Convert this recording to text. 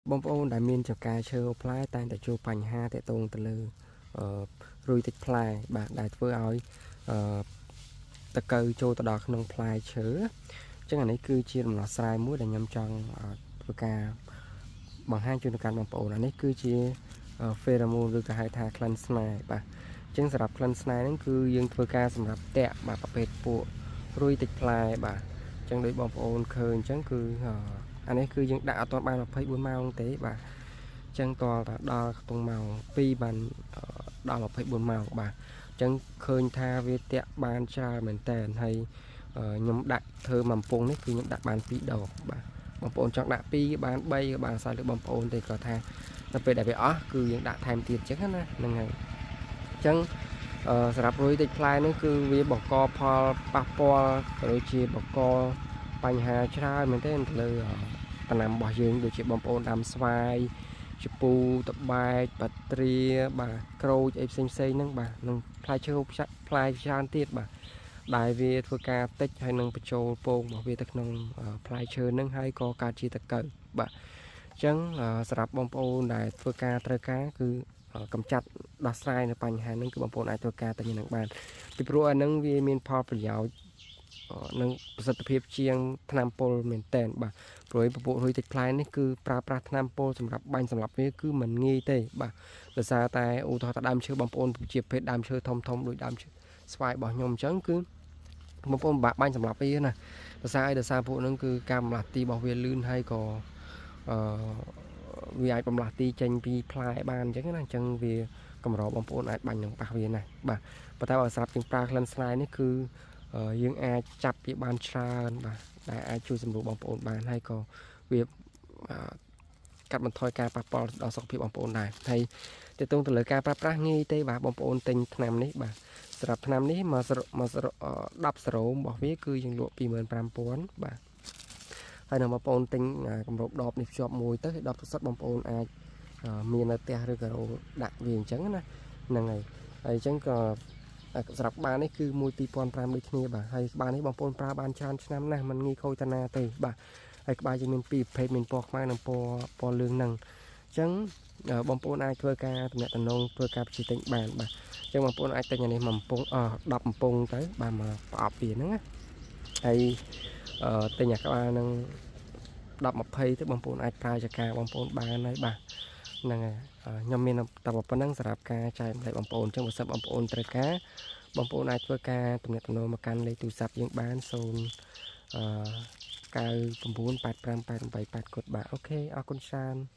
បងប្អូនដែលមានចកាឈើផ្លែតែងតែជួបបញ្ហាតាក់ទងទៅលើរុយតិចផ្លែបាទដែលធ្វើឲ្យតកៅចូលទៅដល់ក្នុងផ្លែឈើអញ្ចឹងអានេះគឺជាដំណោះស្រាយមួយដែលខ្ញុំចង់ធ្វើការបង្ហាញជូនទៅកាន់បងប្អូនអានេះគឺជា pheromone ឬក៏ហៅថាក្លិនស្នេហ៍បាទអញ្ចឹងសម្រាប់ក្លិនស្នេហ៍ហ្នឹងគឺយើងធ្វើការសម្រាប់តាក់បាទប្រភេទពួករុយតិចផ្លែបាទអញ្ចឹងដូចបងប្អូនឃើញអញ្ចឹងគឺអានេះគឺយើងដាក់អត់ទាន់បាន24ម៉ោងទេបាទអញ្ចឹងតតែដល់ខ្ទង់ម៉ោង2បានដល់24ម៉ោងបាទអញ្ចឹងឃើញថាវាតាក់បានច្រើនមែនតើហើយខ្ញុំដាក់ធ្វើមួយកំពង់នេះគឺខ្ញុំដាក់បាន2ដងបាទបងប្អូនចង់ដាក់2បាន3ក៏បានអាស្រ័យលើបងប្អូនទេគាត់ថាដល់ពេលដែលវាអស់គឺយើងដាក់ថែមទៀតអញ្ចឹងណាហ្នឹងហើយអញ្ចឹងសម្រាប់រុយតិចផ្លែនេះគឺវាបង្កផលប៉ះពាល់ក៏ដូចជាបង្កបញ្ហាច្រើនមែនទេទៅលើដំណាំរបស់យើងដូចជាបងប្អូនដាំស្វាយជពូតបែកបាត្រាបាទក្រូចអីផ្សេងផ្សេងហ្នឹងបាទនឹងផ្លែឈើផ្លែច្រើនទៀតបាទដែលវាធ្វើការតិចហើយនឹងបញ្ចូលពងរបស់វាទៅក្នុងផ្លែឈើហ្នឹងហើយក៏កើតជាតកៅបាទអញ្ចឹងសម្រាប់បងប្អូនដែលធ្វើការត្រូវការគឺកម្ចាត់ដោះស្រាយនៅបញ្ហាហ្នឹងគឺបងប្អូនអាចធ្វើការទៅនឹងបានពីព្រោះអាហ្នឹងវាមានផលប្រយោជន៍និងប្រសិទ្ធភាពជាងថ្នាំពុលមែនតែនបាទព្រោះពពួករុយតិចផ្លែនេះគឺប្រើប្រាស់ថ្នាំពុលសម្រាប់បាញ់សម្រាប់វាគឺមិនងាយទេបាទដោយសារតែឧទាហរណ៍ថាដើមឈើបងប្អូនជាភេទដើមឈើធំធំដូចដើមឈើស្វាយរបស់ខ្ញុំអញ្ចឹងគឺបងប្អូនបាក់បាញ់សម្រាប់វាណាដោយសារអីដោយសារពួកហ្នឹងគឺការបំលាស់ទីរបស់វាលឿនហើយក៏អឺវាអាចបំលាស់ទីចេញពីផ្លែបានអញ្ចឹងណាអញ្ចឹងវាកម្របងប្អូនអាចបាញ់នឹងប៉ះវាណាបាទប៉ុន្តែបើស្រាប់ជាងប្រើក្លិនស្នេហ៍នេះគឺយើងអាចចាប់វាបានច្រើនបាទដែលអាចជួយសម្រួលបងប្អូនបានហើយក៏វាកាត់បន្ថយការប៉ះពាល់ដល់សុខភាពបងប្អូនដែរហើយទាក់ទងទៅលើការប្រើប្រាស់ងាយទេបាទបងប្អូនទិញថ្នាំនេះបាទសម្រាប់ថ្នាំនេះមក10សេរ៉ូមរបស់វាគឺយើងលក់25000បាទហើយនៅបងប្អូនទិញគម្របដបនេះភ្ជាប់មួយទៅដបទឹកសុទ្ធបងប្អូនអាចមាននៅផ្ទះឬក៏ដាក់វាអញ្ចឹងណាហ្នឹងហើយហើយអញ្ចឹងក៏សម្រាប់ក្បាលនេះគឺ12500ដូចគ្នាបាទហើយក្បាលនេះបងប្អូនប្រើបានច្រើនឆ្នាំណាស់มันងាយខូចតាណាទេបាទហើយក្បាលយើងមានពីរប្រភេទមានពណ៌ខ្មៅនិងពណ៌លឿងហ្នឹងអញ្ចឹងបងប្អូនអាចធ្វើការទំនាក់ទំនងធ្វើការបញ្ជាទិញបានបាទអញ្ចឹងបងប្អូនអាចទិញអានេះមួយកំប៉ុង10កំប៉ុងទៅបាទមកប្រអប់វាហ្នឹងណាហើយទិញអាក្បាលហ្នឹង10 20ទៅបងប្អូនអាចប្រើចការបងប្អូនបានហើយបាទហ្នឹងហើយខ្ញុំមានតែប៉ុណ្្នឹងសម្រាប់ការចែកម្លែកបងប្អូនអញ្ចឹងបើសិនបងប្អូនត្រូវការបងប្អូនអាចធ្វើការទំនាក់ទំនងមកកាន់លេខទូរស័ព្ទយើងបាន0 998588 បាទអូខេអរគុណច្រើន។